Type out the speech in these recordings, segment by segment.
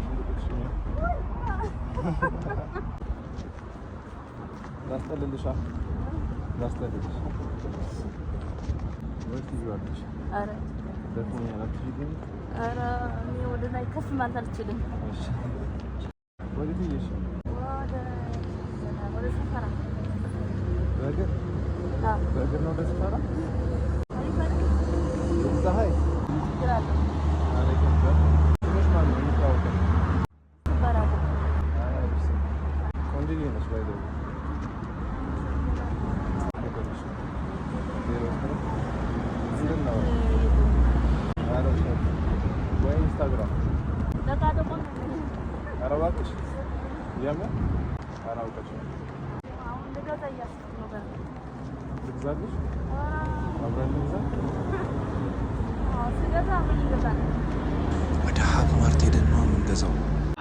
የማዘርሽን ቁጥር ስጪኝ። ላስጠልልሻ፣ ላስጠልልሽ ወይ ትይዋለሽ? ኧረ። ደክሞኛል፣ አትይዥልኝም? ኧረ እኔ ወደ ላይ ከፍ ማለት አልችልም። እሺ፣ ወዴት እየሄድሽ ነው? ወደ ሰፈራ። በእግር? አዎ። በእግር ነው ወደ ሰፈራ? አሪፍ አይደል? ፀሐይ ችግር አለው? ኧረ ይከብዳል። ስምሽ ማን ነው? እንተዋወቅ። እባላለሁ። አይ፣ አሪፍ ስም። ቆንጆዬ ነሽ by the way። 09 ምንድን ነው? ኧረ ውሸት። ወይ ኢንስታግራም። ደቃደቆ። ኧረ እባክሽ፣ የምር? ኧረ አውቀሽ ነው። አሁን ልገዛ እያሰብኩ ነው ገና። ልግዛልሽ? ኧረ። አብረን እንግዛ? አዎ፣ ስገዛ አብረን እንገዛለን። ወደ ሀብ ማርት ሄደን ነው የምንገዛው።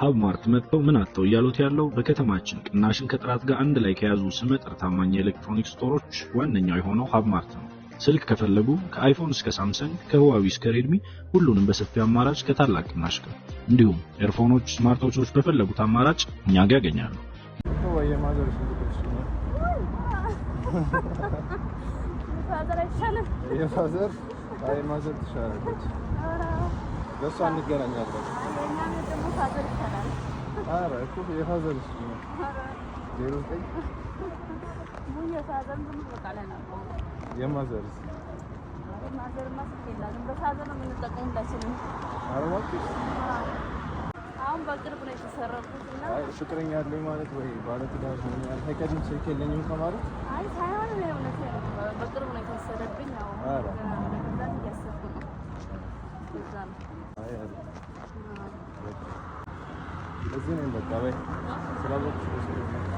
ሀብ ማርት መጥተው ምን አጥተው እያሉት ያለው በከተማችን ቅናሽን ከጥራት ጋር አንድ ላይ ከያዙ ስመጥር ታማኝ የኤሌክትሮኒክስ store ኦች ዋነኛው የሆነው ሀብ ማርት ነው። ስልክ ከፈለጉ ከአይፎን እስከ ሳምሰንግ፣ ከህዋዊ እስከ ሬድሚ ሁሉንም በሰፊ አማራጭ ከታላቅ ቅናሽ ጋር፣ እንዲሁም earphone ኦች፣ smartwatch ኦች በፈለጉት አማራጭ እኛ ጋር ያገኛሉ። እኮ ወይ የማዘርሽን ቁጥር ስጪኝ። Father አይሻልም? የ father? አይ፣ mother ትሻላለች። ኧረ። ለእሷ እንገናኛለን። እኛ ቤት ደግሞ father ይሻላል። ኧረ እኮ የ father ስጪኝ። ኧረ። 09 ሙይ የ father ዝም ብሎ ቃል አናውቀውም። የ mother ስ? Mother ማ ስልክ የላትም። በ father ነው የምንጠቀመው ሁላችንም። ኧረ እባክሽ። አሁን በቅርብ ነው የተሰረቁት እና አይ፣ ፍቅረኛ አለኝ ማለት ወይ ባለትዳር ሆኛል አይቀድም ስልክ የለኝም ከማለት። አይ፣ ሳይሆን እኔ እውነቴን ነው። በቅርብ ነው የተወሰደብኝ። ያው ኧረ። ገና ለመግዛት እያሰብኩ ነው። ለዛ ነው። አይ፣ አሪፍ። በቃ እዚህ ነኝ። በቃ በይ፣ ስላወቅሽ ደስ ብሎኛል።